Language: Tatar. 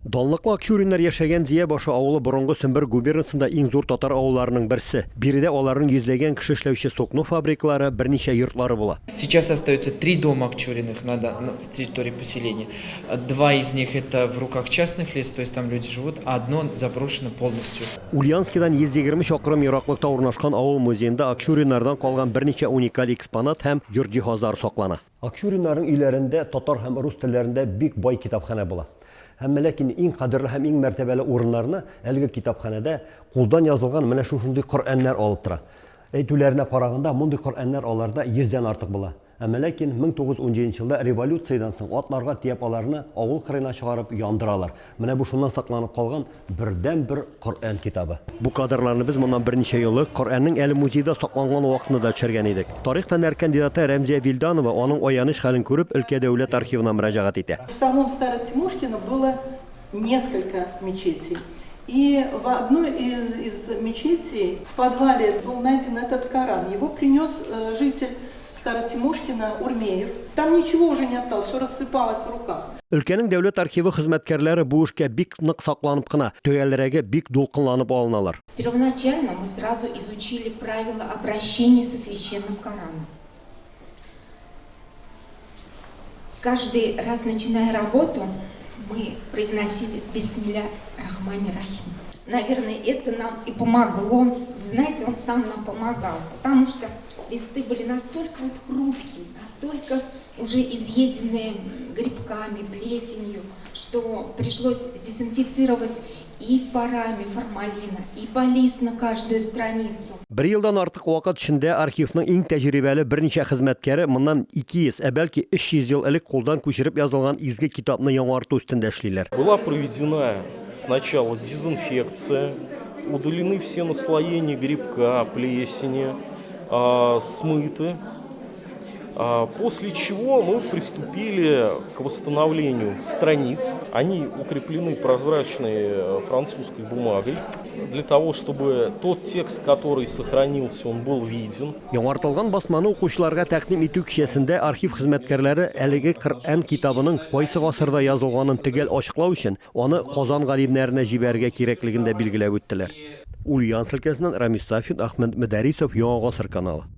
Данлыклы Акчуриннар яшәгән Зия башы авылы борынгы Сембер губернасында иң зур татар авылларының берсе. Биредә аларның йөзләгән кеше эшләүче сукно фабрикалары, берничә йортлары була. Сейчас остается три дома Акчуриных на, в территории поселения. Два из них это в руках частных лиц, то есть там люди живут, а одно заброшено полностью. Ульяновскидан 120 чакрым ераклыкта урнашкан авыл музеенда Акчуриннардан калган берничә уникаль экспонат һәм йорт җиһазлары саклана. Акчуриннарның өйләрендә татар һәм рус телләрендә бик бай китапханә була. Әмма ләкин иң кадерле һәм иң мәртәбәле урыннарны әлеге китапханәдә кулдан язылган менә шушындый Коръәннәр алып тора. Әйтүләренә караганда, мондый Коръәннәр аларда йөздән артык була. Әмма ләкин 1917 нче елда революциядән соң атларга төяп аларны авыл кырыена чыгарып яндыралар. Менә бу шуннан сакланып калган бердәнбер Коръән китабы. Бу кадрларны без моннан берничә ел элек Коръәннең әле музейда сакланган вакытында да төшергән идек. Тарих фәннәре кандидаты Рәмзия Вилданова аның аяныч хәлен күреп, өлкә дәүләт архивына мөрәҗәгать итә. В самом Старотимошкино было несколько мечетей. И в одной из, из мечетей в подвале был найден этот Коран. Его принес житель Старотимошкино Урмеев. Там ничего уже не осталось, все рассыпалось в руках. Өлкәнең дәүләт архивы хезмәткәрләре бу эшкә бик нык сакланып кына, төгәлрәге, бик дулкынланып алыналар. Первоначально мы сразу изучили правила обращения со священным Кораном. Каждый раз, начиная работу, мы произносили «Бисмилля Рахмани Рахим». Наверное, это нам и помогло. Вы знаете, он сам нам помогал, потому что листы были настолько вот хрупкие, настолько уже изъеденные грибками, плесенью, что пришлось дезинфицировать и парами формалина, и по лист на каждую страницу. Бер елдан артык вакыт эчендә архивның иң тәҗрибәле берничә хезмәткәре моннан 200, ә бәлки 300 ел элек кулдан күчереп язылган изге китапны яңарту өстендә эшлиләр. Была проведена сначала дезинфекция, удалены все наслоения грибка, плесени, смыты. После чего мы приступили к восстановлению страниц. Они укреплены прозрачной французской бумагой, для того, чтобы тот текст, который сохранился, он был виден. Яңартылган басманы укучыларга тәкъдим итү кичәсендә архив хезмәткәрләре әлеге Коръән китабының кайсы гасырда язылганын төгәл ачыклау өчен аны Казан галимнәренә җибәрергә кирәклеген дә билгеләп үттеләр. Ульяновск өлкәсеннән Рамис Сафин, Әхмәт Мөдәрисов, Яңа гасыр каналы.